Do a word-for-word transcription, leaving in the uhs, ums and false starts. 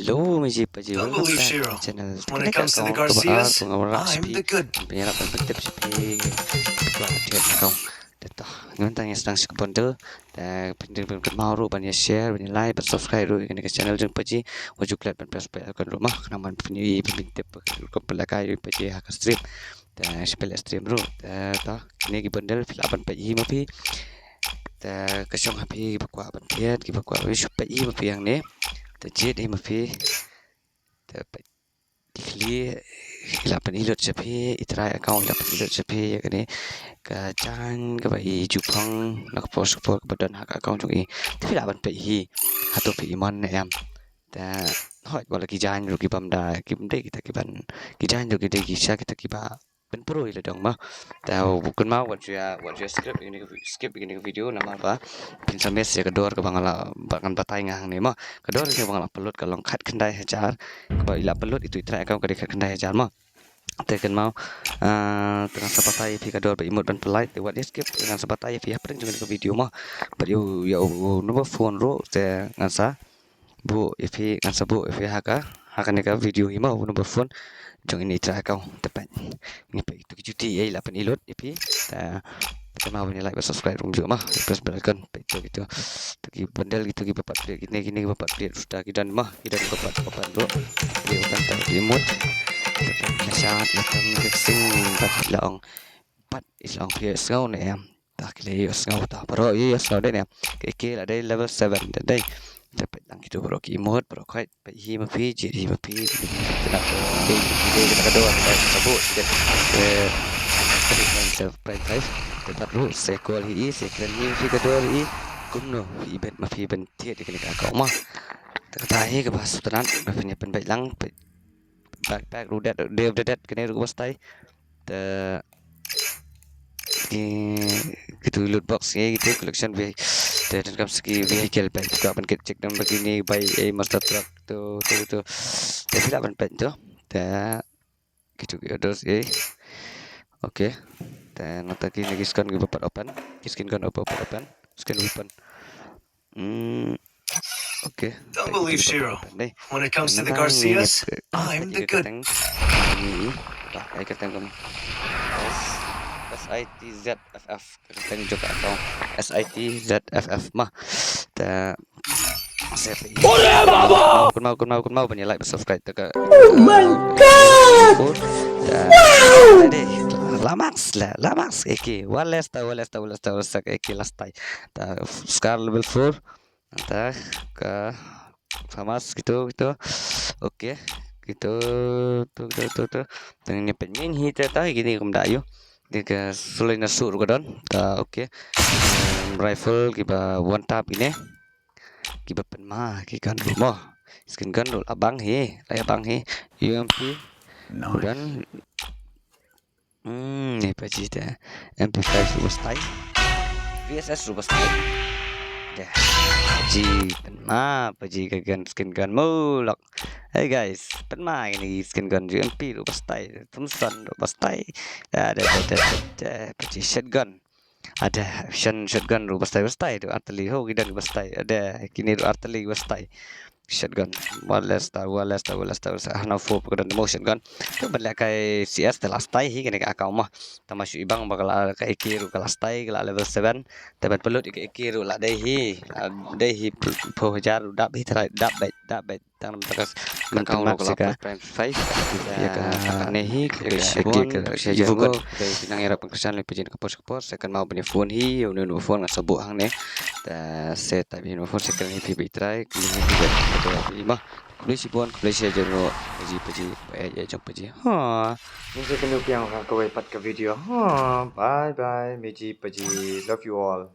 To, miji paji, welcome back to the channel. Kane ka account kaba ar, kaba nga wanrah sha phi, ban pynïarap ban pyntip sha phi, kaba thied account. Te to, ngan tang ïa sdang sha ka bundle. Te phin, phin kynmaw ruh ban ïa share, ban ïa like, ban subscribe ruh ïa kane ka channel jong paji. Wat ju klet ban press bell icon ruh mo, khnang ban phin ïohi, ban pyntip rukom pynlehkai ïa paji ha ka stream. Te shu pynleh stream ruh. Te to, kine ki bundle phi lah ban peit hi ma phi. Te ka shong ha phi, kiba kwah ban thied, kiba kwah, shu peit hi ma phi hangne. Te jied hi ma phi. Te peit, khlieh, i la pynlut sha phi, i trai account i la pynlut sha phi ïa kane ka jaiñ kaba i ju phong na ka por sha ka por kaba don ha ka account jong i. Te phi lah ban peit hi, hato phi i mon ne em. Te hooid, wat la ki jaiñ ruh ki bym da, kim dei kita kiban, ki jaiñ ruh ki dei ki sha kita kiba pynpro ïa la dong mo. Te kynmaw wat ju ïa, wat ju ïa skip ïa kane ka vi-, skip ïa kane ka video namar ba phin sa miss ïa ka dor kaba nga la, ba ngan batai nga hangne mo. Ka dor kaba nga la pynlut ka long khatkhyndai hajar, kaba i la pynlut itu i trai account ka dei khatkhyndai hajar mo. Te kynmaw, ah, te ngan sa batai ïa phi ka dor ba i mut ban pynlait, te wat ïa skip, te ngan sa batai ïa phi hapdeng jong kane ka video mo. Bad ïa u, ïa u, u number phone ruh te ngan sa buh ïa phi, ngan sa buh ïa phi ha ka, ha kane ka video hi mo, u number phone jong ine i trai account. Te peit, ngi peit ito ki juti ei la pynlut ïa phi. Te kynmaw ban ïa like bad subscribe ruh kumjuh mo, press bell icon. Peit ito kito, ito ki bundle kito kiba pat plie, kine, kine kiba pat plie ruh te ki don mo, ki don kiba pat open ruh. Plie open te ki mut. Te peit, na shat la tam ka ksing, pat la ong, pat i la ong phi sngew ne em. Ta ki la ïohsngew, ta baroh ïohsngew dei ne. Ka A K la dei level seven dei. Te peit lang kito baroh ki emote, baroh khoit, peit hi ma phi, jied hi ma phi. Te na ka dei, dei ka dor, ka buh, te, te, te prime five. Te bad ruh, sa call hi i, sa kren hi, phi ka dor hi. Kumno i bet ma phi ban thied ïa kane ka account mo. Te kata hi kaba sngewtynnat, ma phin ïa pynbeit lang, peit. Backpack ruh dei, dei, dei, dei, kane ruh kaba stai. Te ki, kitu loot box ngi, kitu collection ve-, te donkam sa ki vehicle bike, ka ban kit check down ba kine bai ei monster truck tu, tu, tu. Te phi lah ban peit tu. Te kitu ki others ei. Okay. Te nangta kine ki skin kiba pat open. Ki skin gun open, open, open. Skin weapon. Hmm. Okay. Don't believe Shiro. When it comes to the Garcias, I'm the good. Ni, dah, ai kyrteng kum. S I T Z F F. Kyrteng jong ka account. S I T Z F F mo. Ta. Ore baba! Kynmaw, kynmaw, kynmaw ban ïa like, subscribe te ka. Oh my God! Wow! Dei, la max la, la max. Eki, wales ta, wales ta, wales ta, wales ta, eki last time. Ta scar level four. Ta ka FAMAS kitu, kitu. Okay. Kitu, tu, tu, tu, tu. Tang ni pen main hi ta, ta, kini kum da ïoh. Dei ka sulai na su ruh ka don. Ta, okay. Em, rifle kiba one tap ine. Kiba pynma ki gun ruh mo. Skin gun ruh la bang hi, la bang hi. U M P. Nice. Dan Hmm, ni paji te. M P five ruh ba stai. V S S ruh ba stai. Deh. Paji pynma, paji ka gun, skin gun mo lok. Hey guys, pynma kine ki skin gun, U M P ruh ba stai, Thompson ruh ba stai. Deh, deh, deh, deh, deh, deh. Paji shotgun. Ada, shan shotgun ruh ba stai, ba stai ruh artylli, ho ki don ba stai. Ada, kine ruh artylli ba stai. Shotgun. Wales ta, wales ta, wales ta, wales ta. Hana four ka don mo shotgun. Te ban lehkai C S te la stai hi kane ka account mo. Tangba shu i bang ba ka la, ka A K ruh ka la stai, ka la level seven. Te ban pynlut ïa ka A K ruh la dei hi. La dei hi phew hajar ruh dap hi, trai dap beit, dap beit. Tang namar ka, ka account ruh ka la prime five. Ïa ka, kane hi, ka shibun, ka shibun. Nang ïarap ka kyrshan lei pajin ka por ka por, sa kynmaw ban ïa phone hi, ïa une une phone nga sa buh hangne. Ta sa type ïa une phone sa kren hi phi ba i trai, kren hi phi ba i trai. Khublei shibun, khublei shibun, paji, paji, paji, paji. Ha. Ngi sa kynduh biang ha kawei pat ka video. Ha, bye bye, miji paji, love you all.